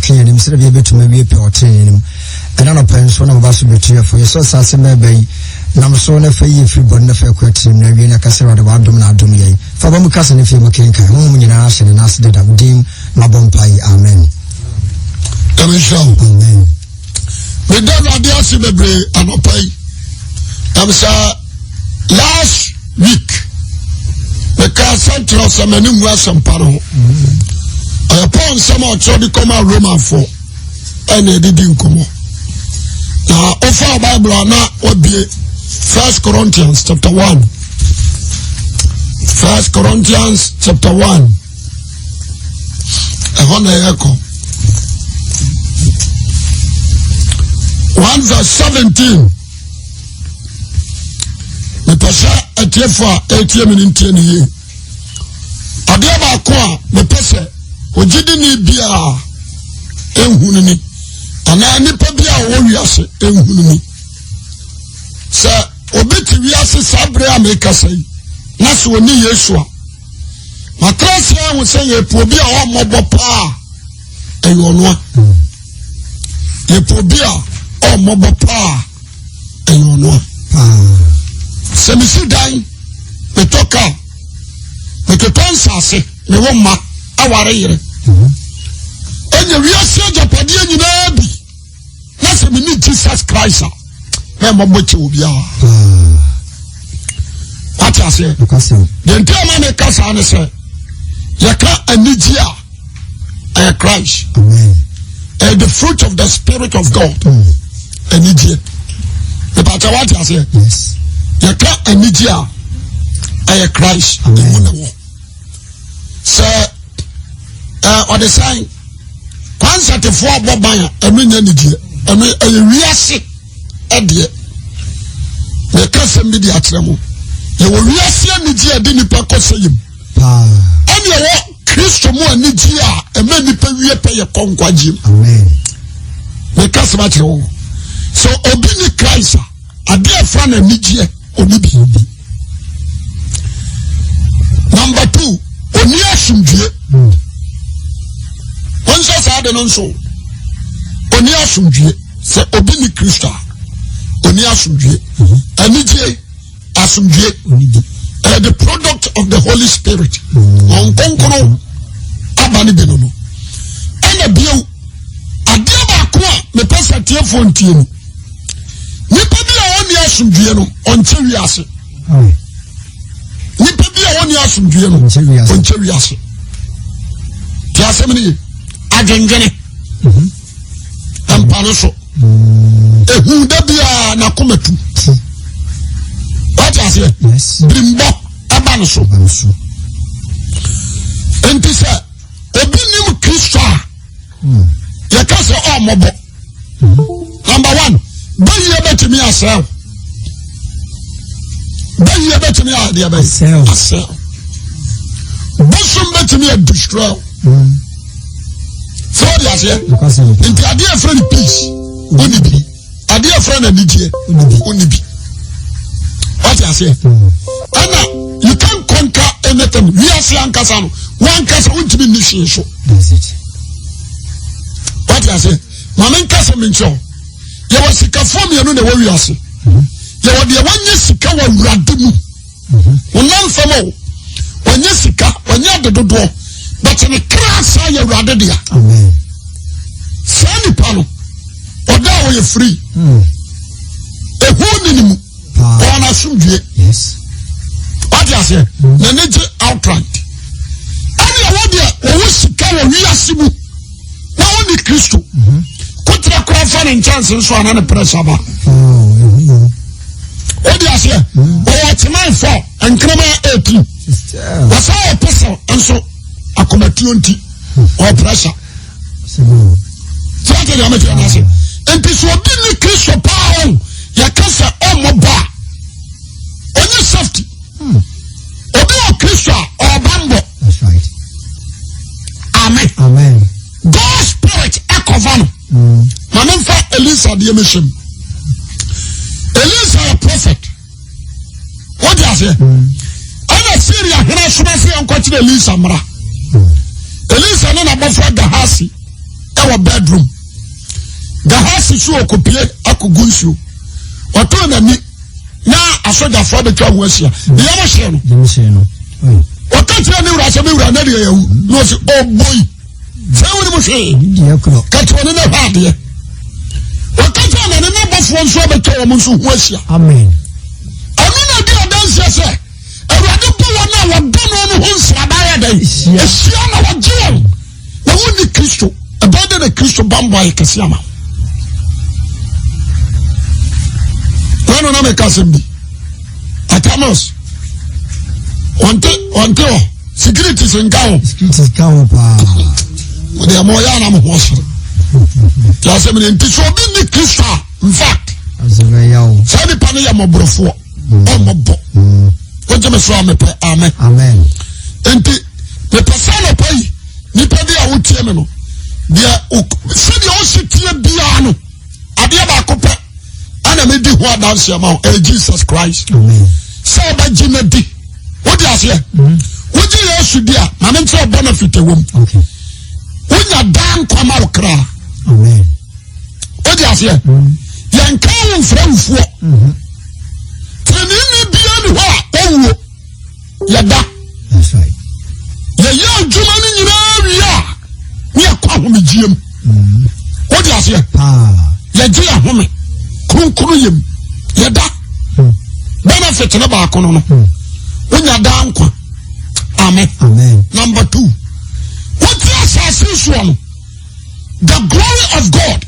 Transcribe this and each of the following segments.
yɛtwe yɛn anim sɛdeɛ ɛbɛyɛ yɛbɛtumi awie pɛ wɔ tenenee no mu. Ɛna anɔpa yi nso na maba so bɛtuafo. Yɛsɔ saa asɛm a ɛba yi nam so na fa yi firi bɔne na fa ɛkɔ atirim na awie na ka sɛ Awurade w'adom na adom yɛn. Fa ba mu kasa ne fie mu kenkan. Honhom nyinaa hyɛ ne nan ase deda. Wo din mabɔ mpa yi. Amen. Nyame nhyira wo. Amen. Meda Awurade ase bebree anɔpa yi. Nam sɛ last week meka asɛm kyerɛ sɛ m'ani ngu asɛmpa no ho. Ɛyɛ Paul nsɛm a ɔkyerɛ de kɔma Romanfoɔ ɛna ɛde di nkɔmmɔ. Na wofa Bible a na wabie First Corinthians chapter 1. First Corinthians chapter 1. Ɛhɔ na yɛkɔ. 1 verse 17. Mepɛ sɛ atiefo a ɛretie me no ntie no yie. Adeɛ baako a mepɛ sɛ ogyidini biara ehunu ni anaa nipa bi a ɔwɔ wiase ehunu ni sɛ obi te wiase saa bere a mekasa yi na sɛ ɔne Yesu a matra ase ahu sɛ yɛpɛ obi a ɔmmɔbɔ paa ɛyɛ ɔno a yɛpɛ obi a ɔmmɔbɔ paa ɛyɛ ɔno a sɛ mesi dan metɔ kaa metotɔ nsase mewɔ mma aware yere ɛnyɛ wiase agyapadeɛ nyinaa bi na sɛ mene Jesus Christ a na ɛmɔbɔ kyɛ obiara wate aseɛ deɛ nti ama meka saa ne sɛ yɛka anigye a ɛyɛ Christ ɛyɛ the fruit of the spirit of God anigyeɛ ìpàtɛ wate aseɛ yɛka anigyeɛ a ɛyɛ Christ ɛmu na wɔ sɛ ɛɛ ɔde sɛn kwansɛtefoɔ abɔ ban a ɛno nyɛ anigyeɛ ɛno ɛyɛ wiase ɛdeɛ mɛka sɛm bi de akyerɛ mo yɛwɔ wiase anigyeɛ a ɛde nipa kɔ sɛ yam ɛne ɛwɔ Kristo mu anigyeɛ a ɛma nipa wie pɛ yɛ kɔ nkwagyeɛ mu. Meka sɛm akyerɛ wo sɛ obi ni Christ a adeɛ ɛfra no anigyeɛ ɔni bi. Number two, ɔni asomdwie. Wɔn sɛ saa de no nso ɔni asomdwie sɛ obi ni Kristo a ɔni asomdwie. Anigyeɛ asomdwie ɛyɛ the product of the holy spirit wɔn nkonkoro aba no bi no no ɛna bio adeɛ baako a mepɛ sɛ tiefoɔ ntie no nipa bi a ɔnni asomdwie no ɔnkyɛ wiase nipa bi a ɔnni asomdwie no ɔnkyɛ wiase te asɛm no ye adwendwene mhm. mpa no so ehu da biara n'akoma tu wate aseɛ birimbɔ ɛba no so nti sɛ obi nim Kristo a hmm. yɛka sɛ ɔmmɔbɔ hmm. number one bɛyie bɛtumi asɛe wo bɛyie bɛtumi adeɛ bɛyɛ asɛe wo bosom bɛtumi adestroy wo hmm. sɛ wɔde aseɛ nti adeɛ ɛfrɛ no peace wonni bi adeɛ ɛfrɛ no anigyeɛ wonni bi wɔde aseɛ ɛna you can conquer anything wiase ankasa no wankasa wontumi nni hwee so wɔde aseɛ maame nkasa mi nkyɛn yɛwɔ sikafoɔ mmienu na ɛwɔ wiase yɛwɔ deɛ wɔnyɛ sika wɔ awurade mu. Honam fam o, ɔnyɛ sika, ɔnyɛ ade dodoɔ, but ne kra saa yɛ awurade dea. Saa nipa no, ɔda a ɔyɛ free. Hmm. Ehu ni ne mu, ɔwɔ n'asomdwie. Wate aseɛ, hmm. n'ani gye outright. Ɛne ɛwɔ deɛ ɔwɔ sika wɔ wiase mu, na ɔne Kristo. Hmm. Kotra kora fa ne nkyɛnse nso ana ne pressure ba. Oh, wode aseɛ ɔwɔ teman fɔ nkrama 18 wɔsɛ wɔ pɛsɛ nso akomatuo nti ɔwɔ pressure sɛ ɔte deɛ mɛkyerɛ no ase nti sɛ obi ne Kristo paa o yɛka sɛ ɔmmɔ bɔ a ɔnyɛ safety obi wɔ Kristo a ɔba mbɔ amen God spirit ɛkɔva no ma me nfa Elisa deɛ mehyɛ mu Elisa yɛ prophet wọ́n ti aseɛ ɛna Syria hene asoma se yɛn nkɔkyerɛ Elisa mmara Elisa ne n'abɔfra Gahasi ɛwɔ. wɔ bedroom. Gahasi so ɔkɔpie akɔgu nsuo. Ɔtoo n'ani na asogyafoɔ abɛtwa ho ahyia. Ne yam hyee no. Ɔka kyerɛ ne wura sɛ me wura na deɛ yɛwu. Na ɔsi ɔbɔi. Sɛ wo ne mu hwee. Ka kyerɛ ne na hwɛ adeɛ. Ɔka kyerɛ na ne n'abɔfoɔ nso abɛtwa wɔn nso ho ahyia. Ɛno na ɛdi adanseɛ sɛ Awurade bɔ wɔn a wɔdɔ no no ho nsraban yɛ dɛn? Ahyia na wɔgye wɔn. Na wonni Kristo. Ɛbɛyɛ dɛ na Kristo bammɔ ayɛ kɛse ama wo. Wɔn na meka asɛm bi. Atamos. Wɔnte wɔnte hɔ. Security si nka ho. Security nka ho paa. Wɔde ɛmɔ ɔyɛ anam ho ɔsoro. Tí a sɛ mi nti sɛ obi ni Kristo a in fact. Saa nipa no yɛ mɔborɔfoɔ. Ɔmɔbɔ. Wogye me so a mepɛ amen. Amen. Nti mepɛ sɛ anɔpa yi nipa bi a wotie me no deɛ sɛdeɛ ɔsi tie biara no adeɛ baako pɛ ɛna medi ho adanseɛ ma wo ɛyɛ Jesus Christ. Sɛ ɔbɛgye no di wode aseɛ mm-hmm. wogye Yesu di a ma menkyerɛ benefit ɛwɔ mu wonya daa nkwa ma wo kra. Wode aseɛ mm-hmm. yɛnka wo mfrɛ wufoɔ. Mm-hmm. Tirinini biara ni hɔ a ɔwuo yɛda. Yɛyɛ adwuma no nyinaa wie a ne yɛkɔ ahomegyeɛ mu. Mm-hmm. Wode aseɛ yɛgye yɛ home kronkron yam yɛda. Mm. Benefit ne baako no no mm. wonya daa nkwa. Amen. Number two, wote asase soɔ no the glory of God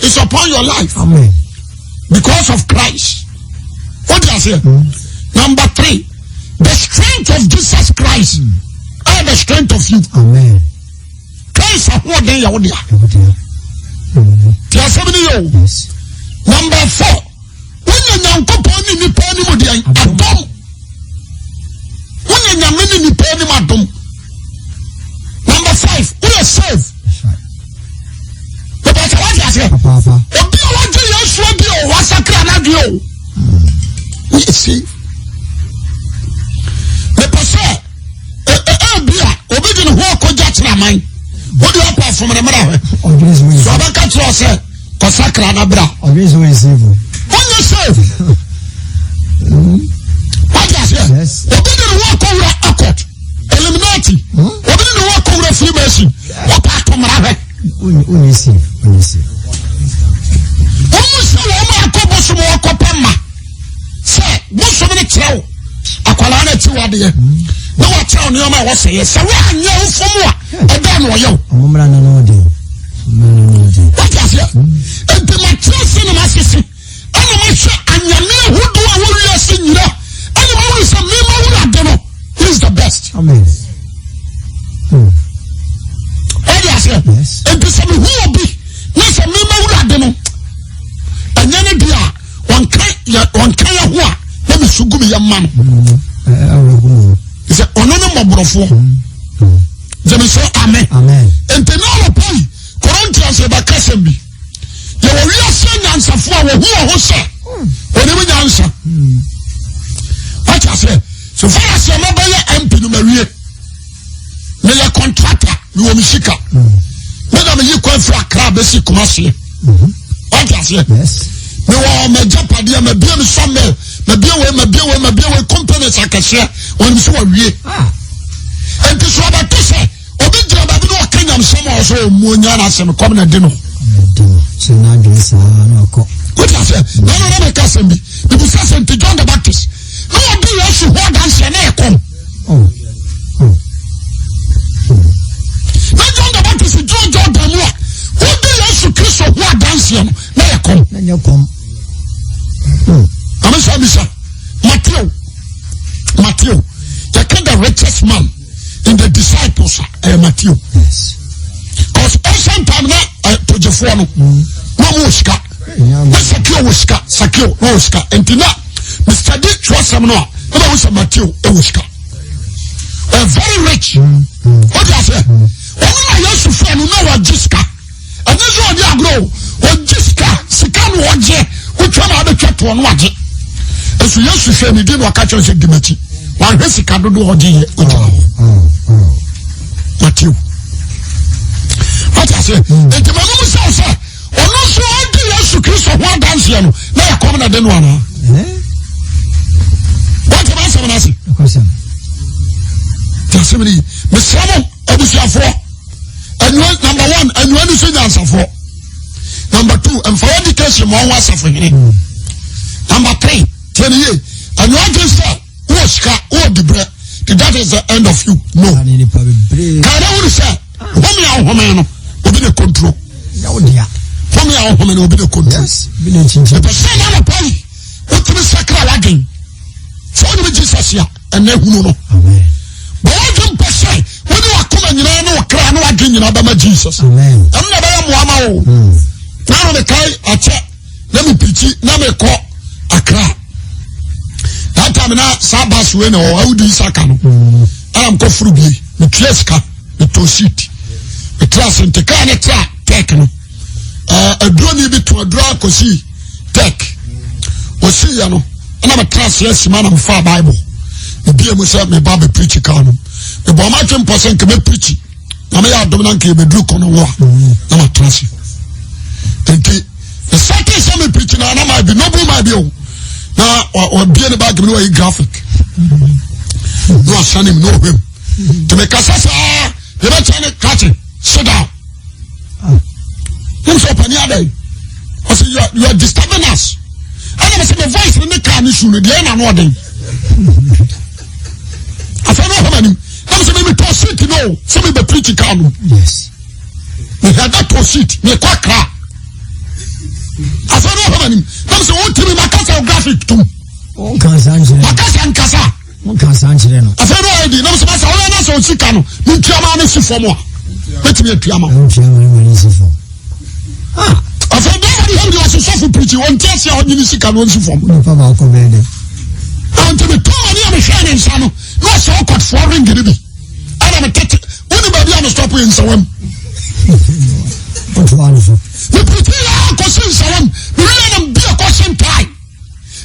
is upon your life. Amen. Because of Christ. What do you say? Mm. Number three, the strength of Jesus Christ mm. and the strength of you. Amen. Christ ahoɔden yɛ wo dea. Tí a sẹ́mi ni yẹ o. Number four, wonya Nyankopɔn ne nipa anim deɛ adom. Wonya Nyame ne nipa anim adom. Number five, woyɛ save. Bàbá wájú aseɛ. Obi a wagye Yesu adi o, wasakra n'adwe o. Woyɛ save. Mepɛ sɛ ebi a obi de ne ho akɔgya kyerɛ aman. Wode akɔ afom ne mmara hwɛ. So ɔbɛka kyerɛ sɛ kɔsakra na bra. Wonyɛ save. Wájú aseɛ. Obi de ne ho akɔwura akɔt. Illuminati. Obi de ne ho akɔwura Freemason. Wɔpɛ ato mmara hwɛ. Wonyɛ safe. Wonyɛ safe. Wɔn mu sɛ wɔn akɔ bosom wɔkɔ pɛ ma sɛ bosom no kyerɛ wo akwadaa no akyi wadeɛ na wakyerɛ wo nneɛma a wɔsɛ yɛ sɛ woanyɛ wo fam a ɛdɛn na ɔyɛ wo. Wɔn mmara no no den. Wate aseɛ? Nti makyerɛ se na masese ɛna mahwɛ anyame ahodoɔ a wɔ wiase nyina ɛna mahunu sɛ mema wurade no he is the best. Amen. Hmm. Wate aseɛ? Nti sɛ mehu obi na sɛ mema wurade no ɛnyɛ ne deɛ a ɔnka yɛ ɔnka yɛ ho a na mesu gu me yɛ mma no. Hmm. Sɛ ɔno ne mmɔborɔfoɔ. Hmm. Gyeme sɛ amen. Nti na ɔlɔpɔ yi Corinthians yɛbɛka sɛm bi. Yɛwɔ wiase nyansafo a wɔhu wɔn ho sɛ wɔnim nyansa. Wate aseɛ? So far as yɛma bɛyɛ MP no mawie. Meyɛ contractor, mewɔ me sika. Me na meyi kwan firi Accra bɛsi Kumasi. Wate aseɛ? Mewɔ m'agyapadeɛ, mabie me sawmill, mabie wei, mabie wei, mabie wei, companies akɛseɛ, wɔnim sɛ wɔawie. Ah. Nti so ɔbɛto sɛ obi gyina baabi na ɔka nyamsɛm a ɔsɛ ɔmu onya n'asɛm kɔm na di no. Wọ́n ase na ɔno na mɛka asɛm bi bibisa sɛ nti John the Baptist na ɔdi Yesu ho adanseɛ na ɛkɔm. Na John the Baptist gyina Jordan mu a ɔdi Yesu Kristo ho adanseɛ no na yɛ kɔm. Amisa bisa Matthew Matthew yɛka the richest man. in the disciples a ɛyɛ Matthew. Cause ancient time na togyefoɔ no na ɔmo wɔ sika na Sakeo wɔ sika Sakeo na ɔwɔ sika nti na Mr. D twerɛsɛm no a na bɛhu sɛ Matthew ɛwɔ sika ɔyɛ very rich o di aseɛ ɔno na Yesu fɛ no na wagye sika. Ɛnyɛ sɛ ɔde agorɔ o, ɔgye sika, sika na ɔgye, wotwa na abɛtwa toɔ no agye. Nso Yesu hwɛ ne din na ɔka kyerɛ sɛ di m'akyi. Wahwɛ sika dodoɔ ɔgye yɛ ɔgyina hɔ. Matthew. Wate aseɛ? aseɛ nti ma nom sɛ sɛ ɔno nso ɔdi Yesu Kristo ho adanseɛ no na yɛ kɔm na de no anaa wɔte ma asɛm no ase te asɛm no yi mesrɛ mo abusuafoɔ anua number one anua no so nyansafoɔ number two mfa wɔ education ma ɔho asafo hene number three tiɛ ne yie anua adwene sɛ wowɔ sika wowɔ dibrɛ that is the end of you no kaana wuli sɛ home a wohome no obi na control home a wohome no obi na control ɛpɛ sɛ na anɔpa yi wotumi sakra w'adwen sɛ wonim jesus a ɛnɛ hunu no bɔ w'adwen mpɛ sɛ wone wakoma nyinaa ne wɔkra ne w'adwen nyinaa bɛma jesus ɛno na ɛbɛyɛ mmoa ma wo hmm. na no mekae akyɛ na mepirikyi na mekɔ akra that time na saa bus wei na ɔwɔ awudi saka no hmm. ɛna mekɔ foro bie metua sika metɔ seat metra ase nti kaa ne tra tɛk no aduro ni bi to aduro akɔsi tɛk ɔsi yɛ no ɛna metra ase asi ma na mefa bible mebie mu sɛ meba bɛpirikyi kaa no mebɔ ɔma atwe mpɔ sɛ nka mɛpirikyi na meyɛ adom na nka yɛbɛduru kɔ no ho a na matena ase nti ɛsate sɛ mepirikyi na ana maa bi noble maa bi o na wabie ne baage mu na wayi graphic na wasane mu na ɔhwɛ mu nti mekasa saa yɛbɛkyɛ ne krakye sit down nim sɛ ɔpani adɛn ɔsɛ you are disturbing us ɛna mesɛ me voice ne kaa ne su no deɛ ɛna no ɔden afei ne ɔhɔ m'anim na mesɛ memetɔ seat no o sɛ mebɛ preach kaa no mehwɛ tɔ seat mekɔ akra afei ne ɔhɔ m'anim na mesɛ wontimi makasa graphic tom makasa nkasa afei ne ɔyɛ di na mesɛ masa woyɛ na sɛ ɔsika no mentua ma no si fam a mɛtumi atua ma afei bɛrima de hɛm de ɔse sɔfo pirikyi ɔnte ase a ɔnye ne sika no ɔnsi fam nipa baako bɛyɛ dɛ ɔnti metɔ ma ne a mehwɛɛ ne nsa no na ɔsɛ ɔkɔtfoɔ ring no bi ɛna metete wone baabi a mestɔpo yɛ nsawam mepirikyi yɛ akɔsi nsawam mewie nam bi akɔhyɛ ntae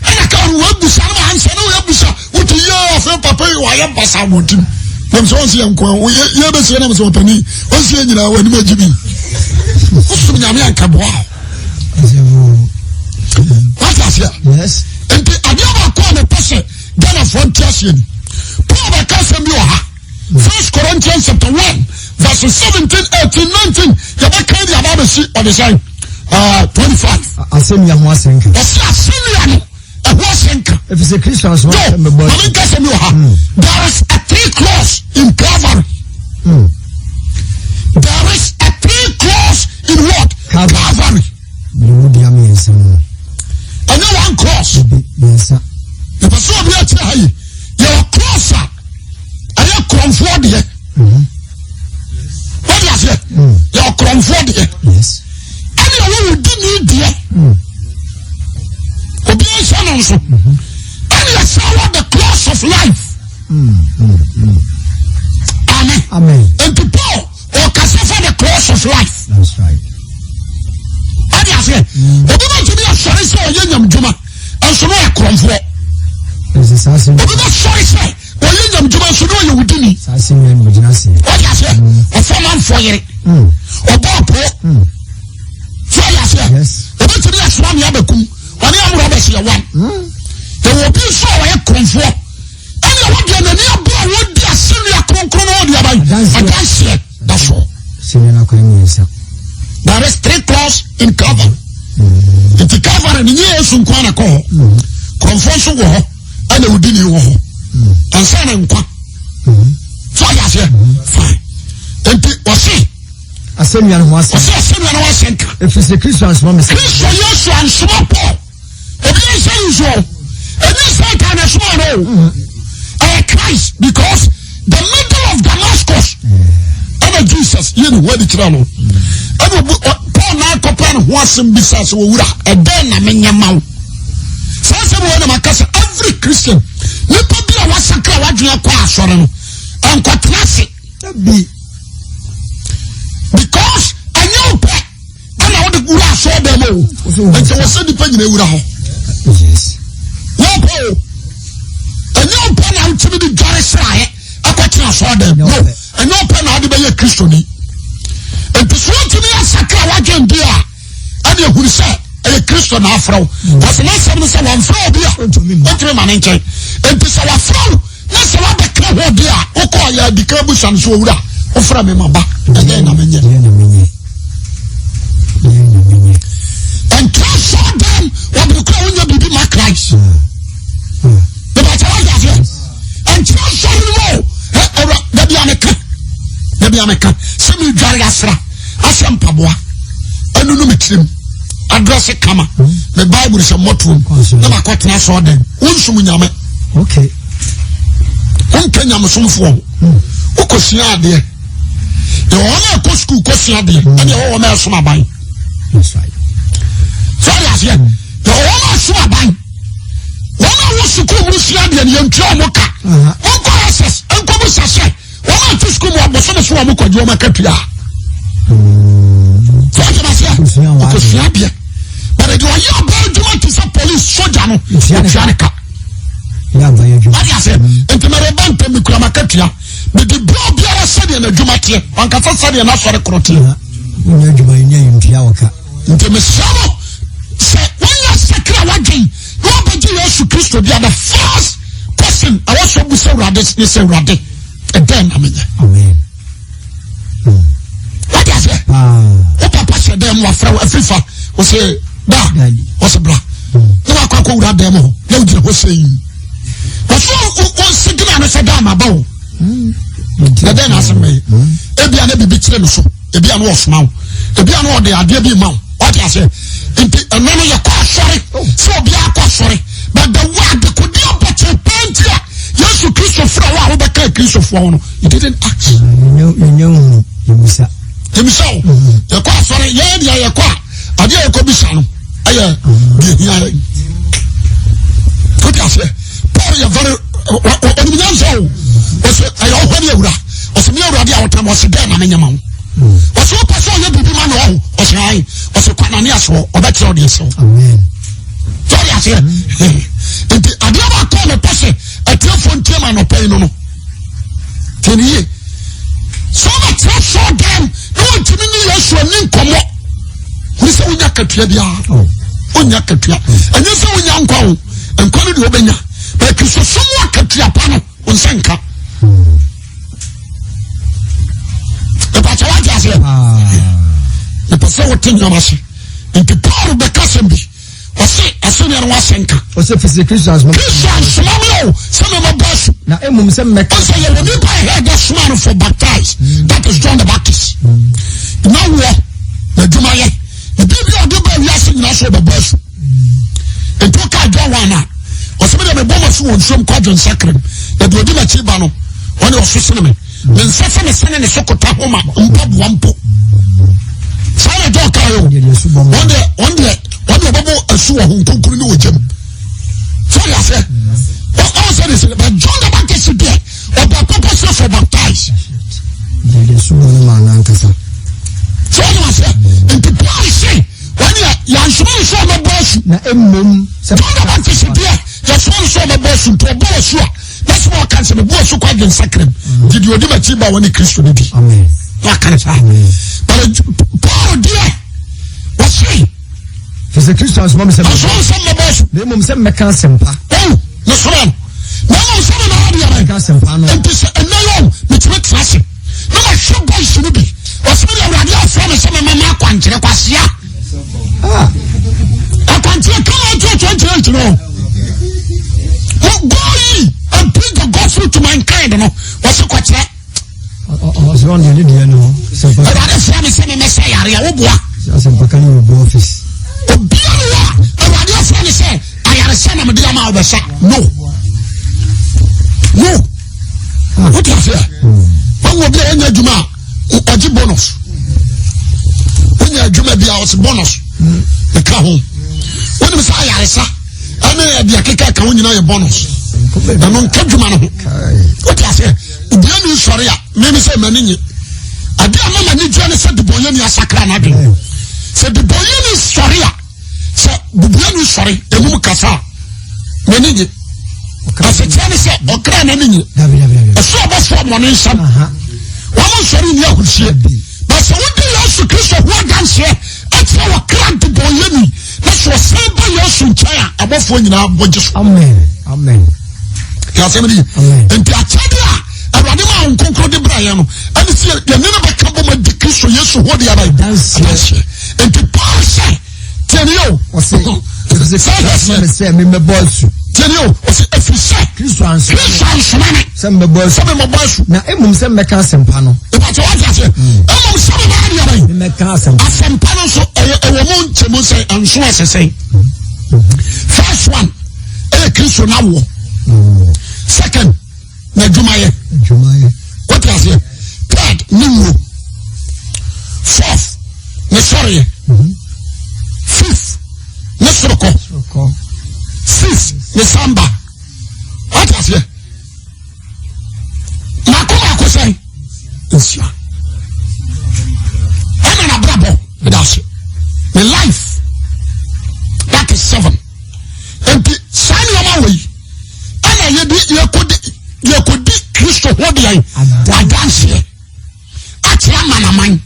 ɛna ka no wabusa no ansa na wabusa wote yie afei papa yi wayɛ basa abɔnten nam sɛ ɔnsi yɛ nko yɛ bɛsi nam sɛ ɔpani ɔnsi yɛ nyinaa w'anim agyi bi wosom nyame anka boa wate aseɛ nti adeɛ baako a mepɛ sɛ Ghanafoɔ nte aseɛ ni Paul bɛka asɛm bi wɔ ha First Corinthians chapter 1 verse 17 18 19 yɛbɛka de aba abɛsi ɔde sɛn 25. Asɛnnua ho asɛnka. Ɔsi asɛnnua no ɛho asɛnka. Efisɛ Kristo asoma sɛ mɛbɔ. Maame nka sɛ mi wɔ ha. Hmm. There is a three clause in Calvary. Mm. There is a three clause in what? Calvary. Mmienu dua mmiɛnsa mu. Ɛnyɛ one cross. Ebi mmiɛnsa. Ìpè sɛ obi akyerɛ ha yi yɛwɔ cross a ɛyɛ korɔmfoɔ deɛ. Mhm. Wọ́n di aseɛ mm. yɛwɔ korɔmfoɔ deɛ. Ɛna ɛwɔ wò di ni deɛ. Mm. Obi nhyɛ no nso. Mhm. Ɛna ɛsɛ wɔ the cross of life. Mm, Amen. Amen. Nti Paul. Ɔkasa fa the cross of life. That's right. Ɔde aseɛ. Mm. Obi bɛ tumi asɔre sɛ ɔyɛ nyam dwuma nso no yɛ korɔmfoɔ. Obi bɛ sɔre sɛ ɔyɛ nyam dwuma nso no ɔyɛ wudini. Ɔde aseɛ. Mm. Ɔfɔ manfoɔ yere. Mm. Ɔbɔ ɔpɔ. So ɔde aseɛ. Obi tumi asoma nea abɛkum. Ɔne amúrɔ bɛ si yɛ wan. Yɛwɔ obi nso a ɔyɛ korɔmfoɔ. Ɛna ɛwɔ deɛ n'ani abɔ a wɔdi asɛnnua kronkron no ɔde aba adanseɛ da so. Asɛnnua no akwan mmiɛnsa. There is three clause in Calvary. Mm. Nti Calvary ne nye Yesu nko ara kɔ hɔ. Mm. Kurɔmfoɔ nso wɔ hɔ ɛna odi ne wɔ hɔ. Mm. Ansa na nkwa. So ɔyɛ aseɛ fine. Nti ɔse. Asɛnnua no ho asɛm. Ɔse asɛnnua no ho asɛm ka. Efisɛ Kristo ansoma me. Kristo Yesu ansoma Paul. Obi nsa nsuo ɛnyɛ Satan na ɛsoma no o ɛyɛ Christ because the middle of Damascus ɛna Jesus yɛ ne ho adi kyerɛ no ɛna obi Paul na akɔpɛ ne ho asɛm bisa sɛ owura ɛdɛn na menyɛ ma wo saa asɛm wɔ na maka sɛ every Christian nipa bi a wasakra wadwene akɔ asɔre no ɛnkɔtena ase because ɛnyɛ wo pɛ ɛna wode wura asɔɔ dɛm o nti wɔ sɛ nipa nyina wura hɔ wɔpɛ o ɛnyɛ ɔpɛ na wotumi de dware sraeɛ ɛkɔtena asɔɔ dɛm no ɛnyɛ ɔpɛ na wode bɛyɛ kristoni nti so wotumi wadwen di a ɛne ehunu sɛ ɛyɛ Kristo na afrɛ wo. Wɔsɛ n'asɛm no sɛ wɔmfrɛ obi a ɔntumi ma ne nkyɛn. Enti sɛ wɔafrɛ wo na sɛ woabɛka ho di a wokɔ yɛ adika abusa no so owura wofrɛ me ma ba ɛdɛn na menyɛ. Ɛntra sɔ dɛm wɔbere kora wonya biribi ma Christ. Bɛbɛkyɛ wagye aseɛ. Ɛntra sɔre no mu o ɛwura dabi a meka dabi a meka sɛ medware asra ahyɛ mpaboa ɛnunu me tirim adrɛse kama me Bible sɛ mmɔtoam na makɔtena sɔɔ dɛm wonsum nyame. Okay. Wonka nyamesomfoɔ ho. Wokɔsua adeɛ. Yɛwɔ wɔn a ɛkɔ sukuu kɔsua adeɛ ɛne ɛwɔ wɔn a ɛsom aban. Sɛ ɔde aseɛ yɛwɔ wɔn a ɛsom aban. Wɔn a wɔ sukuu mu sua adeɛ no yɛntua wɔn ka. Wɔnkɔ SS nkɔbu sɛ wɔn a ɛte sukuu mu abosome so wɔn kɔgye wɔn akatua. Sɛ ɔde aseɛ ɔkɔsua adeɛ. Bɛrɛ deɛ ɔyɛ ɔbaa adwuma te sɛ police soja no ɔtua ne ka. Wade aseɛ nti mɛreba ntɛm mekura makatua mede berɛ obiara sɛdeɛ n'adwuma teɛ wankasa sɛdeɛ n'asɔre korɔ teɛ. Nti mesrɛ mo sɛ wonya sakra wadwen na wabɛgye Yesu Kristo di a the first question ɛwɔ sɛ obu sɛ Awurade ne sɛ Awurade ɛdɛn na menyɛ. Wate aseɛ wo papa hyɛ dɛm wafrɛ wo afiri fa wɔsɛ da wɔsɛ bra na wakɔ akɔ wura dɛm hɔ na wogyina hɔ sɛ yi wɔsɛ wɔsigina no sɛ da ma ba wo na dɛn na asɛm bɛyɛ ebia na biribi kyerɛ no so ebia na ɔsoma wo ebia na ɔde adeɛ bi ma wo wate aseɛ nti ɛno no yɛkɔ asɔre sɛ obiara kɔ asɔre but the way adekodeɛ abɔkyɛ paa nti a Yesu Kristo frɛ wo a wobɛka Kristofoɔ ho no you didn't ask. Yɛnyɛ nhunu yɛmmisa. Yɛmmisa o. Yɛkɔ asɔre yɛn deɛ yɛkɔ a adeɛ a yɛkɔ bisa no ɛyɛ deɛ hia yɛn. Wote aseɛ Paul yɛ very ɔnim nyansa o. Ɔsɛ ɛyɛ ɔhɔ ne awura. Ɔsɛ mi awurade a ɔtam ɔsɛ dɛn na menyɛ ma wo. Ɔsɛ ɔpɛ sɛ ɔyɛ biribi ma na ɔho ɔsɛ ayi ɔsɛ kɔ Ananias hɔ ɔbɛkyerɛ ɔdeɛ sɛ. Sɔre aseɛ nti adeɛ baako a mepɛ sɛ atiefoɔ ntie ma anɔpa yi no no tie ne yie sɛ wobɛtena sɔɔ dɛm na wɔntumi ne Yesu ani nkɔmmɔ ne sɛ wonya katua biara wonya katua ɛnyɛ sɛ wonya nkwa o nkwa no deɛ wobɛnya bɛkristosom wɔ akatua pa no wo nsa nka ɛpɛkyɛ woate aseɛ mepɛ sɛ wote nneɛma ase nti Paul bɛka sɛm bi ɔse asɛnniɛ no wasɛnka ɔsɛ fisɛ Kristo ansoma Kristo ansoma me o sɛ memmɛbɔ asu na mmom sɛ mmɛka ɔsɛ yɛwɔ nipa ɛhɛ dɛ soma no for baptize that is John the Baptist na woɔ n'adwuma yɛ ebi bi a ɔde ba wiase nyinaa so ɔbɛbɔ asu nti woka John 1 a ɔsɛ me deɛ mebɔ ma so wɔ nsuom kɔ adwensakra mu na deɛ ɔdi m'akyi ba no ɔne ɔso sene me me nsa sɛ mesene ne so kota ho ma mpaboa mpo saa na John kaa yɛ o ɔn deɛ ɔn deɛ ɔn deɛ ɔbɛbɔ asu wɔ ho nkonkuru ne wɔ gyam sɛ ɔde aseɛ ɔn sɛ de sɛ but John the Baptist deɛ ɔbɔ purposely for baptize sɛ ɔde aseɛ nti Paul se wɔn deɛ yansoma no sɛ ɔbɛbɔ asu na mmom sɛ John the Baptist deɛ yɛsoma no sɛ ɔbɛbɔ asu nti ɔbɔ asu a na sɛ ɔka sɛ mebu asu kɔ adwen sakram nti deɛ ɔdi m'akyi ba wɔne Kristo no di na aka ne saa but Paul deɛ wɔse Fisɛ Kristo ansoma me sɛ ansoma sɛ mmɛbɔ asu na mmom sɛ mmɛka asɛmpa oh mesoma no na mmom sɛ mena adeɛ bɛka asɛmpa no nti sɛ ɛnɛ yɛ o metumi tena ase na mahwɛ boys no bi ɔsɛ mede awurade afrɛ me sɛ mema ma akwankyerɛ kwasea akwankyerɛ kama 2028 no go ye and preach the gospel to mankind no wɔsɛ kɔkyerɛ ɔsɛ ɔno ne deɛ no awurade frɛ me sɛ memɛsɛ yareɛ woboa asɛmpaka ne wɔ office obiara wɔ awurade afrɛ ne sɛ ayaresɛ na mede ama wobɛsa no no wote aseɛ wɔn obi a wɔnyɛ adwuma a ɔgye bonus wonya adwuma bi a ɔse bonus ɛka ho wonim sɛ ayaresa ɛne ɛde akeka ka ho nyinaa yɛ bonus ɛno nka adwuma no ho wote aseɛ obia ne nsɔre a meme sɛ m'ani nye ade a mama ne gyeɛ ne sɛ debɔnyɛni asakra no adwene sɛ debɔnyɛni sɔre a sɛ bubuani sɔre ɛmum kasa a n'ani nye asekyerɛ ne sɛ ɔkra n'ani nye ɛsɛ ɔbɔfoɔ mmɔ ne nsam wɔn nsɔre nni ahurisie na sɛ wodi Yesu Kristo ho adanseɛ. abɔfoɔ nyinaa bɔ gye so. Amen. Amen. Yɛ asɛm ni. Nti akyɛde a Awurade ma wɔn nkonkoro de bra yɛn no, ɛne sɛ yɛne no bɛka bɔ ma di Kristo Yesu ho de aba adanseɛ. Nti Paul sɛ tiɛni o. Ɔsɛ efisɛ sɛ memmɛbɔ asu. Tiɛni o, ɔsɛ efiri sɛ Kristo ansoma me sɛ memmɛbɔ asu. Sɛ memmɛbɔ asu. Na emom sɛ mmɛka asɛmpa no. Ìbàtɛ wọ́n ti ase. Emom sɛ memmɛka deɛ bɛyi. Mmɛka asɛmpa. Asɛmpa no nso ɛwɔ ɛwɔ mu nkyɛmu sɛ nso ɛsɛsɛn. First one ɛyɛ Kristo n'awoɔ. Second n'adwumayɛ. Wọ́n ti ase. Third ne wuo. Fourth ne sɔreɛ. Fifth ne sorokɔ. Sixth ne samba. Wọ́n ti aseɛ. Mako mako sɛn nsia ɛna n'abrabɔ ɛda ase ne life that is seven nti saa nneɛma wɔ yi ɛna yɛde yɛkɔdi yɛkɔdi Kristo ho deɛ adanseɛ akyerɛ amanaman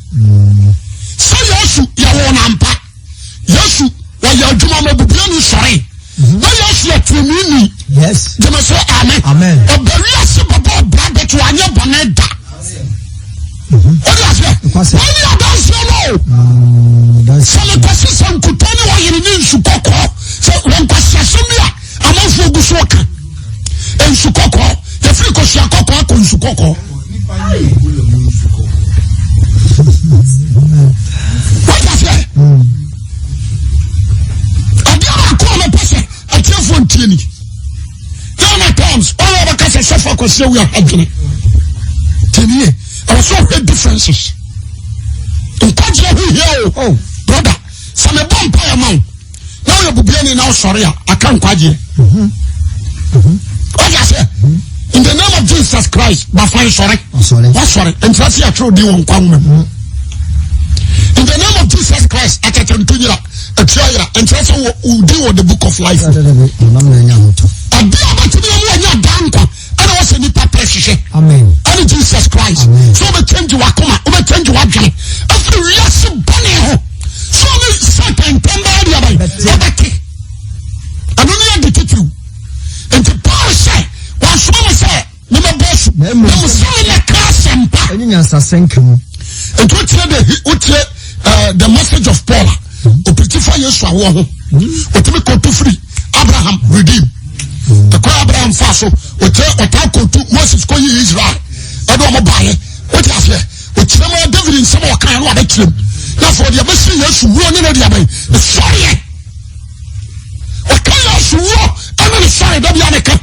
sɛ Yesu yɛwɔ n'ampa. Yesu wɔyɛ adwuma ma bubua ni sɔre mhm. Na Yesu yɛ tirinwi ni. Gyeme so amen. Ɔbɛ wiase bɛbɔ ɔbra bɛto anyɛ bɔne da. Mhm. Wode aseɛ wɔne adanseɛ no sɛ mekɔse sɛ nkutɔ ne ɔyere ne nsu kɔkɔɔ sɛ wɔnkwasi asɛm bi a amanfoɔ gu so ka nsu kɔkɔɔ yɛfiri kɔsua kɔkɔɔ akɔ nsu kɔkɔɔ wọ́n ase adeɛ baako a mepɛ sɛ atiefoɔ ntie ni Ghana Times ɔyɛ ɔbɛka sɛ sɔfo akwasi awi ahadwene tie ɛwɔ sɛ ɔhwɛ differences nkwagyeɛ ho hia o oh. Brother sɛ mebɔ mpa yɛ ma wo na woyɛ bubuani na wosɔre a aka nkwagyeɛ wode aseɛ in the name of Jesus Christ bafa nsɔre wasɔre nkyerɛ sɛ yɛatwerɛ din wɔ nkwa nwoma mu in the name of Jesus Christ atɛtɛ nto nyera atua yera nkyerɛ sɛ wodin wɔ the book of life adeɛ a bɛtumi amu anya daa nkwa ɛna wɔsɛ nipa pɛ hwehwɛ ɛne Jesus Christ sɛ wobɛkyɛngye wakoma wobɛkyɛngye wadwene afiri wiase bɔne ho sɛ ɔne Satan ntam bɛyɛ deɛ bɛn ɔbɛte ɛno ne ade titiriw nti Paul sɛ wansoma me sɛ memmɛbɔ asu na mmom sɛ memmɛka asɛmpa ɛne nyansasɛnka mu. Nti wotie the wotie eh, the message of Paul a ɔpirikyi fa Yesu awoɔ ho ɔtumi kɔtu firi Abraham redeem ɛkɔ Abraham fa so ɔkyerɛ ɔtaa kɔtu Moses kɔyi Israel ɛde ɔmo baeɛ wote aseɛ ɔkyerɛ ma David nsɛm a ɔkaeɛ no abɛkyerɛ mu na afɔ deɛ bɛsi Yesu wuo ne ne deɛ bɛn ne sɔreɛ ɔka Yesu wuo ɛne ne sɔre da bia ne ka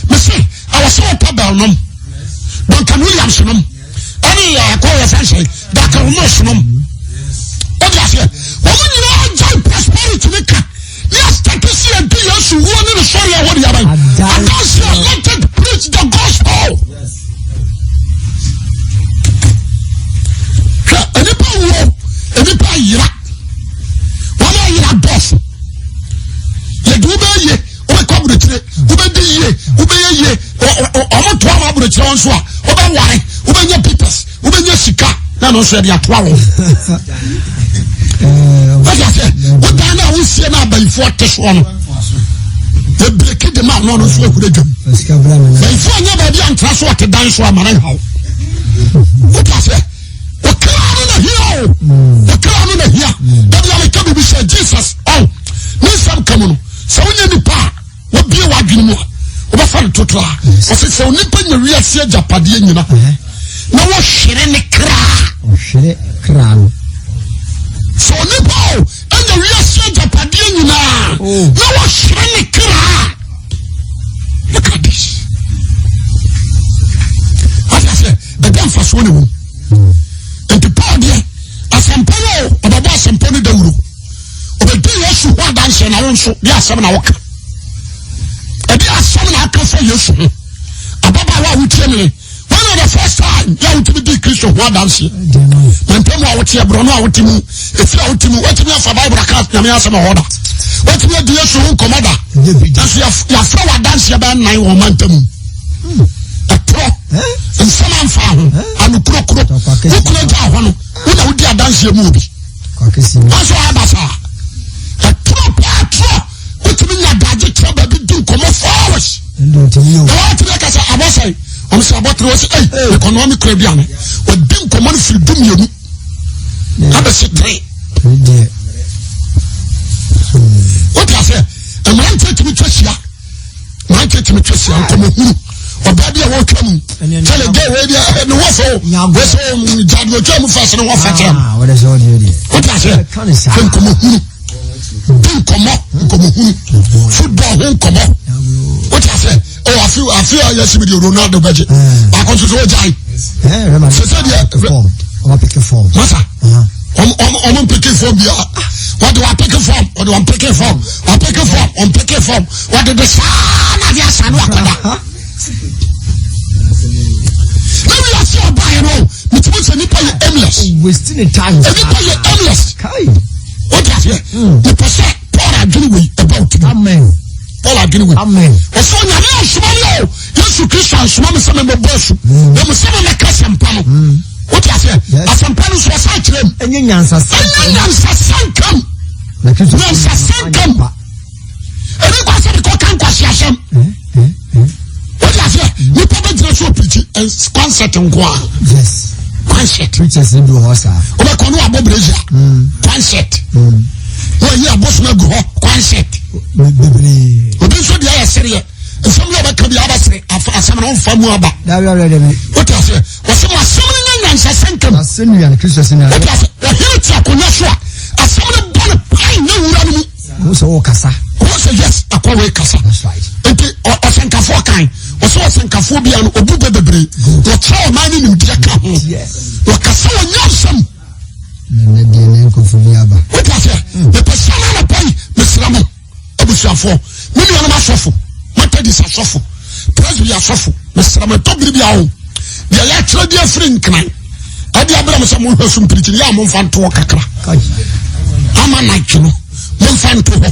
mese ɛwɔ sɛ ɔpa bɛl nom Duncan Williams nom ɛne yɛ akɔ yɛ fɛn sɛ Duncan Williams nom ɔde aseɛ wɔn nyinaa gyae prosperity ne ka ne asitake si ɛdi Yesu wuo ne ne sɔre ɛhɔ de aban adanseɛ let it preach the gospel hwɛ nnipa wuo nnipa yera wɔn a yera dɔɔso yɛde wo bɛyɛ yie wobɛkɔ aburokyire wobɛdi yie wobɛyɛ yie wɔn toa wɔn aburokyire wɔn so a wobɛware wobɛnya papers wobɛnya sika na ɛno nso yɛde atoa wɔn wọ́n ase wodan náà wosie náà abayifoɔ te soɔ no ebireki de ma ɔno nso ehura dwam bayifoɔ nyɛ baabi antra so ɔte dan so amana nhaw wọ́n ase okra no na hia o okra no na hia dabi a meka biribi sɛ Jesus ɔn ne nsɛm ka mu no sɛ wonyɛ nipa a wabie w'adwene mu a wobɛfa no toto a ɔsɛ sɛ onipa nya wiase agyapadeɛ nyina na wɔhwere ne kra ɔhwere kra no sɛ onipa o anya wiase agyapadeɛ nyinaa oh. na wɔhwere ne kra look at this wate aseɛ ɛdɛ mfasoɔ ne wom nti Paul deɛ asɛmpa no o ɔbɛbɔ asɛmpa no dawuro ɔbɛdi Yesu ho adanseɛ na wo nso de asɛm na woka ɛde asɛm na aka fa Yesu ho ababaawa a wotie me when was the first time yɛ wotumi di Kristo ho adanseɛ mantam a woteɛ borɔno a wote mu ɛfiri a wote mu woatumi afa Bible aka Nyame asɛm ɛhɔ da woatumi adi Yesu ho nkɔmmɔ da nanso yɛafrɛ wɔ adanseɛ bɛɛ nnan wɔ ɔmantam mu ɛtorɔ nsɛm amfa ho anokurokuro wokura gya hɔ no wona wodi adanseɛ mu obi nanso aba saa ɛtorɔ paa torɔ wotumi nya dagye kyerɛ. Na wɔatumi aka sɛ abɔ sɛn, wɔn sɛ abɔ tere, wɔsɛ ɛyi, mekɔnoa me kura aduane. Wɔdi nkɔmmɔ no firi 12 abɛsi tere. Wote aseɛ? Mmeranteɛ tumi twa hyia, mmeranteɛ tumi twa hyia nkɔmmɔ hunu. Ɔbaa bi a wɔretwa mu, kyɛlɛ gɛ wei deɛ ne wɔ so, wɔ so gyaade wɔtwa mu fɛs ne wɔ fɛ kyerɛ mu. Wote aseɛ? Hwɛ nkɔmmɔ hunu. Di nkɔmmɔ, nkɔmmɔ hunu. Football ho nkɔmmɔ. Wote aseɛ? Ɔ afi afi a yɛsi mi deɛ Ronaldo bɛgye. Baako nso so ɔgyae. Sɛ deɛ masa ɔmo mpeke fɔm bia wɔde wapeke fɔm wɔde wɔn peke fɔm wapeke fɔm wɔn peke fɔm wɔde de saa na de asa no akɔda. Na wi ase ɔbaa yɛ no mitumi sɛ nipa yɛ aimless. Nipa yɛ aimless. Wote aseɛ? Nipa sɛ Paul adwene wei ɛbɛ otumi. Amen. Paul adwene wei. Amen. Ɔsɛ onyame ansoma mi o Yesu Kristo ansoma mi sɛ mi bɛ bɔ asu. Na mo sɛ mi mɛ ka asɛmpa no. Wote aseɛ? Asɛmpa no nso ɔsan kyerɛ mu. Ɛnyɛ nyansasɛm. Ɛnyɛ nyansasɛm. Nyansasɛm. Ebi kɔ asɛ de kɔ ka nkwasi asɛm. Wote aseɛ? Nipa bɛ gyina so pirikyi concert nko a. Yes. Concert. Preachers ni bi wɔ hɔ saa. Wobɛkɔ no abɔ brazier. Concert. Wɔyi abosom agu hɔ concert. Bebree. Obi nso deɛ ayɛ sereɛ. Nsɛm yɛ ɔbɛka bi abɛsere asɛm no ɔmfa mu aba. Dabi dabi dabi. Wote aseɛ? Wɔsɛ mo asɛm no nyɛ nyansasɛm kam. Asɛnnua no Kristo asɛnnua. Wote aseɛ? Ɔhene te akonnwa so a asɛm no bɔ no pan ne wura no mu. Wo sɛ wo kasa. Wo sɛ yes akɔ wei kasa. That's right. Nti ɔsɛnkafoɔ kan ɔsɛ ɔsɛnkafoɔ bia no obu bɛ bebree. Wɔkyerɛ ɔman ne nimdeɛ ka ho. Wɔkasa wɔ nyansam. Na deɛ ne nkurɔfo bi aba. Wote aseɛ? Mepɛ sɛ na anɔpa yi mesrɛ mo abusuafoɔ me nuanom asɔfo Methodist asɔfo Presby asɔfo mesrɛ mo ɛtɔ bere bi aho deɛ yɛatwerɛ de afiri nkran ɛde abrɛ mo sɛ monhwɛ so mpirikyi no yɛ a momfa ntoɔ kakra ama nike no momfa nto hɔ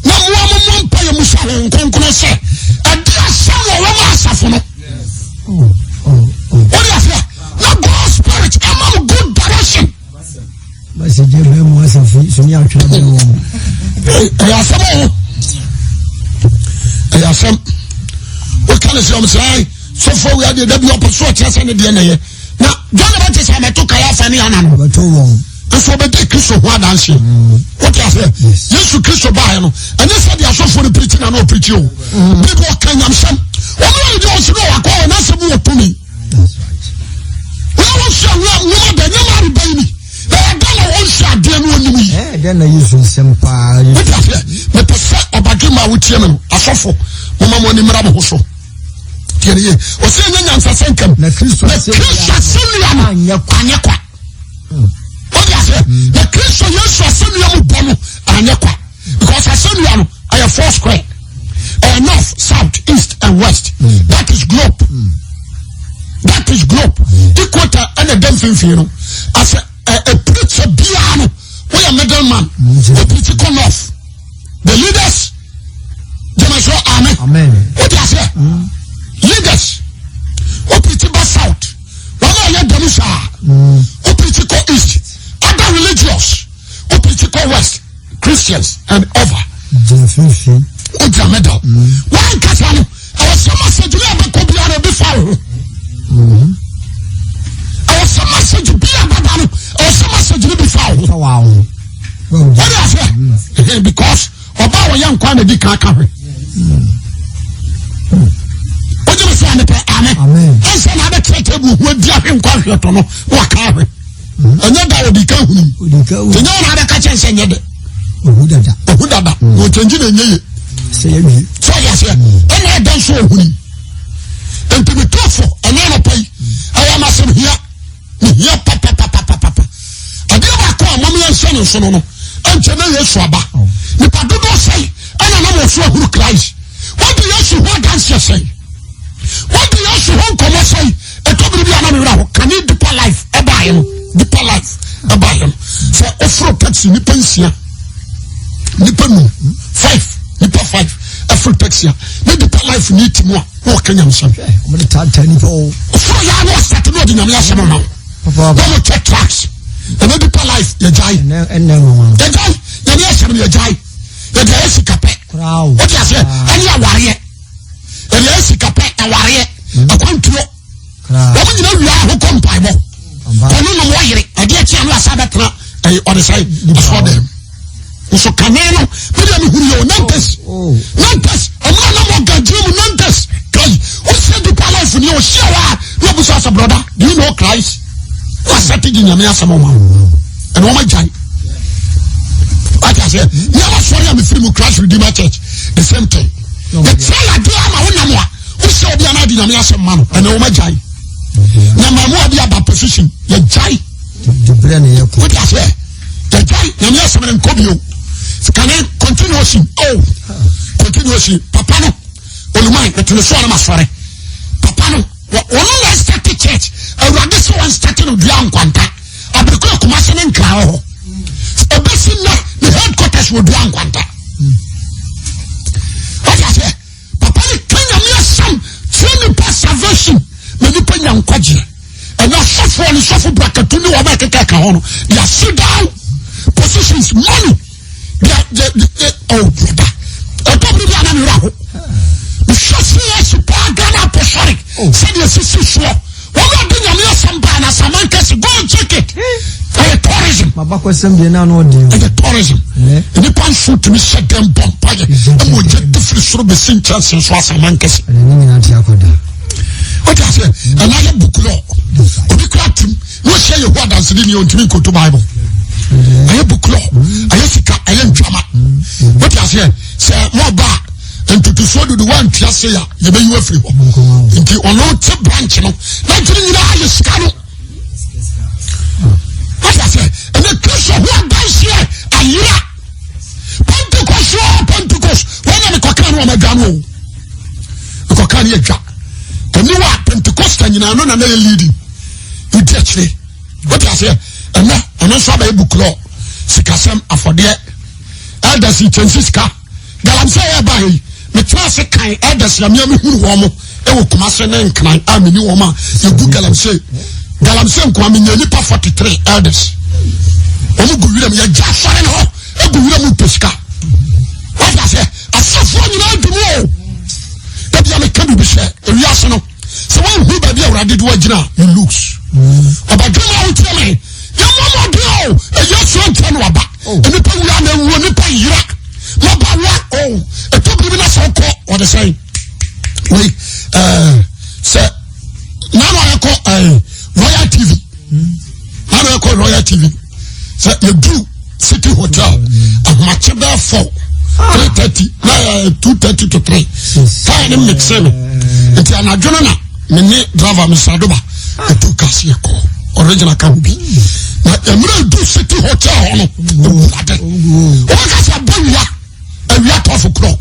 na moa mo mmɔ mpa yɛ musa ho nkonkron sɛ ɛde asɛm wɔ wɔn asafo no wode aseɛ na God spirit ama mo good direction Basi gye bɛn mu asafo so ne atwerɛ bɛn wɔ mu. Ɛyɛ asɛm o. Ɛyɛ asɛm. Woka ne sɛ ɔm sɛ ai sɔfoɔ wei adeɛ da bi ɔpɛ so ɔkyerɛ sɛ ne deɛ na ɛyɛ. Na John bɛte sɛ amɛto Kayafa ne Ana no. Ɔbɛto wɔn. Nso ɔbɛdi Kristo ho adanseɛ. Wote aseɛ? Yesu Kristo baeɛ no ɛnyɛ sɛ deɛ asɔfoɔ no pirikyi na na ɔpirikyi o. Biribi ɔka nyamsɛm. Wɔn yɛ ne deɛ ɔsi no wakɔ wɔn asɛm wɔ tumi. Wọ́n wọ́n sọ wọ́n wọ́n dɛ nyɛ maa reba yi ni. Na yɛ dɛ na wɔn sọ adeɛ no wɔn nim yi. Ɛ dɛ na Yesu nsɛm paa. Wọ́n ti aseɛ mepɛ sɛ ɔbadwe maa wotie mi no asɔfo mo ma mo ani mmra mo ho so. Tiɛ ni yie ɔsɛ ɛnyɛ nyansasɛ nkam. Na Kristo asɛnnua no anyɛ kwa. Wọ́n ti aseɛ na Kristo Yesu asɛnnua mu bɔ no anyɛ kwa. Because asɛnnua no ɛyɛ four square. Ɛyɛ north, south, east and west. That is globe. That is globe. Equator ɛna ɛda mfimfini no. Asɛ ɛ preacher biara no woyɛ middle man. O preach kɔ north. The leaders jẹmẹ sọ amen. Amen. O ti aseɛ. Leaders o preach ba south. Wɔn a yɛ dɛm saa. O preach kɔ east. Other religious o preach kɔ west. Christians and over. Gyina mfimfini. O gyina middle. Wɔn kasa no ɛwɔ sɛ message bi a bɛkɔ biara obi fa wo ho. Ɛwɔ sɛ message bi a bɛba no ɛwɔ sɛ message no bi fa wo Fa ho. wa ho. Wọ́n yà sẹ́ because ọba a wɔyɛ nkwa na di kan ka hwɛ. O jẹ́ mi sẹ́ àmì pẹ́ àmì. Amen. Ẹnsẹ́ na abẹ́tẹ̀ table ho adi ahwɛ nkwa ahwɛ tọ̀ no na waka ahwɛ. Ɛnyɛ da odi kan hunu mu. Odi ka wu. Ɛnyɛ wɔn abɛka kyɛn sɛ nyɛ dɛ. Ohu dada. Ohu dada. Na ɔkyɛngye na ɛnyɛ ye. Sɛ yɛ wie. Sɛ ɔyɛ aseɛ. Ɛna ɛda nso ohuni. Nti mi tó fo ɛna anɔpa yi. Ɛyɛ amasɛm hia. Mi hia papapapapapa. Adeɛ baako a mɔmi yɛn nhyɛ ne nso no no. Ɛnkyɛn na Yesu aba. Nipa dodoɔ sɛn ɛna nam wɔ so ahuru Christ. Wɔde Yesu ho adanseɛ sɛn. Wɔde Yesu ho nkɔmɔ sɛn. Ɛtɔ biri bi a na mi wura hɔ. Kane deeper life ɛbaayɛ no. Deeper life ɛbaayɛ no. Sɛ oforo taxi nipa nsia. Nipa num. Five. Nipa five. Ɛforo taxi a. Ne deeper life ni ti mu a. Na ɔka nyamsɛm. Wɔn de taataa nipa o. Oforo yaa na ɔsate na ɔde nyame asɛm ama wo. Papa. Wɔn kyɛ tracks. Ɛnɛ deeper life yɛ gyae. Ɛnɛ ɛnɛ nwanwa. Yɛ gyae. Nyame asɛm no yɛ gyae. Yɛ gyae sika pɛ. Koraa o. Wote aseɛ? Ɛne awareɛ. Yɛde ayɛ sika. ɛyɛ ɔde sɛ asɔ dɛm nso kane no mi deɛ mi huru yɛ o nantes oh. nantes ɔmo na nam ɔga gyina mu nantes kai ɔsi deeper life ni ɔsi awa na ɔbusa sɛ broda do you know Christ wasɛte di nyame asɛm ɔma ɛna ɔma gyae wate aseɛ nneɛma sɔre a mefiri mu Christ Redeemer Church the same thing yɛkyerɛ yadeɛ ama wo nam a wohyɛ obi anaa de nyame asɛm ma no ɛna ɔma gyae na maamu abi aba position yɛgyae wote aseɛ yɛgyae nyame asɛm no nkɔ bio kane continuously oh continuously papa no oluman metene so a na masɔre papa no wɔn na start church awurade sɛ wɔn start no dua nkwanta abirikɔ akuma se ne nkra wɔ hɔ ebesi nnɛ ne headquarters wɔ dua nkwanta wɔte aseɛ papa ne ka nyame asɛm kyerɛ nipa salvation na nipa nya nkwagyeɛ ɛna sɔfoɔ ne sɔfo brakatu ne wɔn a ɛkeka ka ho no they are sit down positions money they are they they oh brother ɛtɔ bi bi ana ne wura ho mehwɛ cs paa Ghana apostolic sɛdeɛ sisi soɔ wɔn a de nyame asɛm baa na saman kɛse go and check it ɛyɛ tourism mabakɔsɛm deɛ na ano ɔden ɛyɛ tourism nnipa nso tumi hyɛ dɛm bɔ mpaeɛ ɛma ogya de firi soro bɛsi nkyɛnse so asaman kɛse ɛne ne nyinaa te akɔda wote aseɛ ɛna yɛ bukulɔ obi kura tim na ɔhyɛ yehowa dansedi ni ɔntumi nkoto bible ɛyɛ bukulɔ ɛyɛ sika ɛyɛ ntwama wote aseɛ sɛ mo ɔba a ntutusuo dudu wantua se a yɛbɛyi wafiri hɔ nti ɔno te branch no na gyere nyinaa yɛ sika no wote aseɛ ɛnɛ kristo ho adanseɛ ayera Pentecost o Pentecost wɔn na mekɔka no wɔn adwa no o mekɔka no adwa ɛni wa Pentecost nyinaa no na na yɛ leading ɛdi akyire wote aseɛ ɛnɛ ɔno nso abɛyɛ bukulɔ sikasɛm afɔdeɛ elders nkyɛnsi sika galamsey yɛ ba yi metena ase kan elders na mmea mehunu wɔn mo ɛwɔ kumase ne nkran a mene wɔn a yɛgu galamsey galamsey nkoa menya nipa 43 elders wɔn gu wiram yɛgya asɔre no hɔ egu wiram pɛ sika wɔde aseɛ asɔfoɔ nyinaa di mu o ebi a meka biribi sɛ ewiase no sɛ wɔn hu baabi a awurade de wɔgyina you lose ɔbɛdwuma a wotia me yɛmmɔ mmɔden o ɛyɛ suo nkyɛn no aba nipa wura na ewuo nipa yira na ba wa o ɛtɔ biribi na sɛ ɔkɔ ɔde sɛn wei ɛɛ sɛ nanu ayɛkɔ ɛɛ royal tv nanu ayɛkɔ royal tv sɛ yɛduru city hotel ahomakye bɛɛ fɔ 3:30 na yɛ 2:30 to 3 kaa ne mmixe no nti anadwo no na me ne driver Mr. Adoba ɛtu kasi ɛkɔ original ka ho bi na mmerɛ du city hotel hɔ no ewurade wɔn kasa bɔ wia awia 12 o'clock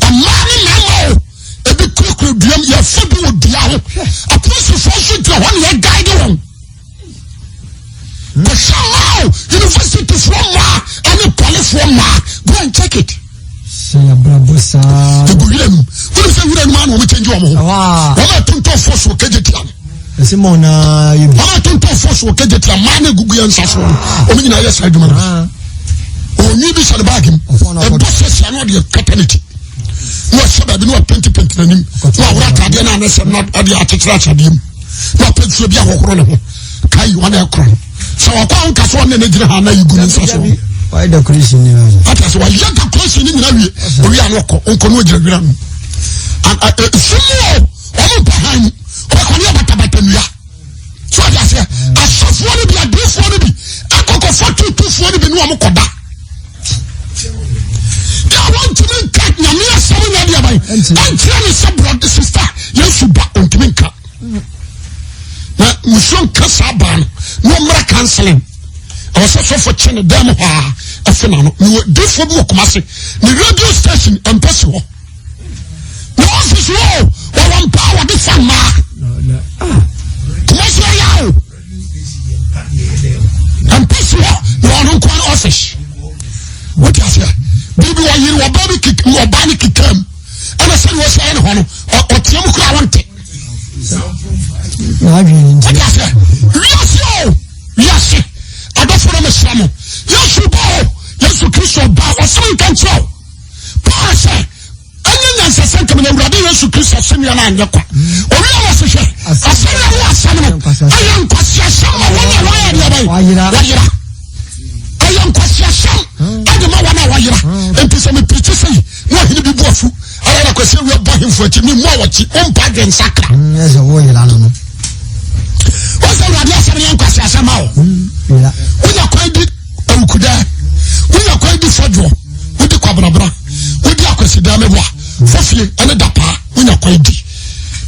mmaa ne mmarima o ebi kurakura duam yɛfa bi wɔ dua ho apolisifoɔ nso gyina hɔ na yɛ guide wɔn. Kɔhwɛ mmaa o, university foɔ mmaa ɛne pɔlifoɔ mmaa, go and check it. Sɛ abrabɔ saa. Egu wira num, wɔn sɛ wira num ano wɔn kyɛnji wɔn ho. Wɔn a tontɔn fɔ so kegye tia no. Ɛsɛ mɔ naa yɛ bi. Wɔn a tontɔn fɔ so kegye tia mmaa na egugu yɛn nsa so no, wɔn nyinaa yɛ saa adwuma no. Onwi bi hyɛ ne baagi mu, ɛbɔ sɛ sia no ɔde kata ne ti. Na ɔhyɛ baabi na ɔpentipenti n'anim, na ɔwura ataadeɛ na anasɛ na ɔde akyekyere ahyɛdeɛ mu. na ɔpɛ nsuo bi ahohoro ne ho kai wɔn ɛkorɔ no sɛ wɔkɔ a nka so ɔne ne gyina ha na yi gu ne nsa so wɔayɛ decoration ni nyinaa ata sɛ wɔayɛ decoration ni nyinaa wie owie ano ɔkɔ nkɔ no ogyina wira no efi mu o wɔn mpa han mu ɔbɛkɔ ne abatabata nnua so ɔde aseɛ asɔfoɔ no bi adiifoɔ no bi akɔkɔfoɔ tutufoɔ no bi ne wɔn kɔda yà wọ́n ntumi nka nyame asɛm nyɛ deɛ bɛn ɛnkyerɛ ne sɛ brɔde sista yesu ba ɔntumi nka na musuo nka saa baa no na ɔmmra counseling ɛwɔ sɛ sɔfo kye ne dan mu hɔ a ɛfe n'ano mewɔ difoɔ bi wɔ Kumase ne radio station mpɛ si hɔ na ɔfisi hɔ wɔwɔ mpa a wɔde fa mmaa Kumase ɔyɛ o mpɛ si hɔ na ɔno nkoa no ɔfis wote aseɛ biribi wɔyere ɔbaa bi kik ɔbaa ne keka mu ɛna sɛdeɛ wɔsi ayɛ ne hɔ no ɔteɛ mu koraa wɔnte wote aseɛ wiase o wiase adɔfo no mesrɛ mo yesu ba o yesu kristo ba ɔsɛm nka nkyerɛ o paul sɛ ɛnyɛ nyansasɛ nka mene awurade yesu kristo asɛnnua no anyɛ kwa owia wɔ se hwɛ asɛnnua ne asɛm no ɛyɛ nkwaseasɛm ma wɔn a wɔayɛ deɛ bɛn wɔyera. ahemfo akyi memmɔ wɔkyi wompa adwen sakra ɛsɛ wo yera no no wọ́n sɛ awurade asɛm yɛ nkwasi asɛm a o wonya kwan di awukudɛ wonya kwan di fɔdwoɔ wodi kwabrabra wodi akwasidɛ meboa fɔfie ɛne dapaa wonya kwan di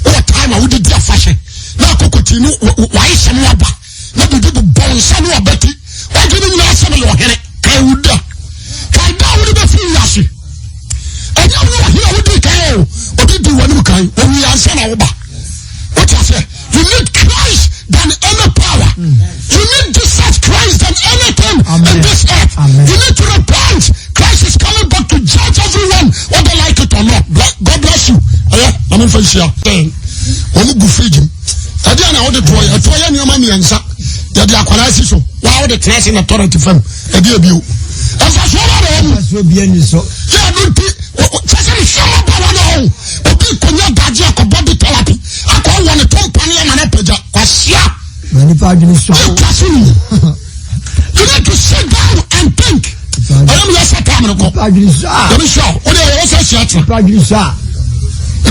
wowɔ time a wode di afahyɛ na akokoti no wayɛ sɛm waba na biribi bobɔ wo nsa ne wabati wadwene nyinaa sɛ meyɛ ɔhene kae wo da kae da a wode bɛfiri wiase ɛnyɛ wo ɔhene a wodi kan o obi di w'anim kan owi ansa na woba wote aseɛ you need Christ than any power you need Jesus Christ than anything Amen. in this earth Amen. you need to repent Christ is coming back to judge everyone whether like it or not God bless you ɛyɛ na memfa nhyia wɔn gu fridge mu ɛdeɛ na wode toɔ yɛ ɛtoɔ yɛ nneɛma mmiɛnsa yɛde akwadaa si so waa wode tena ase na tɔrɛt fam ɛdeɛ ebio ɛfasoɔ ba na wɔn fasoɔ bi ani so yɛ ɛno nti kyɛ sɛ mehyɛ ma ba wɔn ɔho obi konya dagye akɔ body therapy akɔ wɔ ne to mpaneɛ ma no apagya kwasia ma nipa adwene so ɛkwasi ni you need to sit down and think ɛyɛ mi yɛ sɛ taam no kɔ nipa adwene so a yɛmi sɛ o de yɛ wɔ sɛ si akyerɛ nipa adwene so a.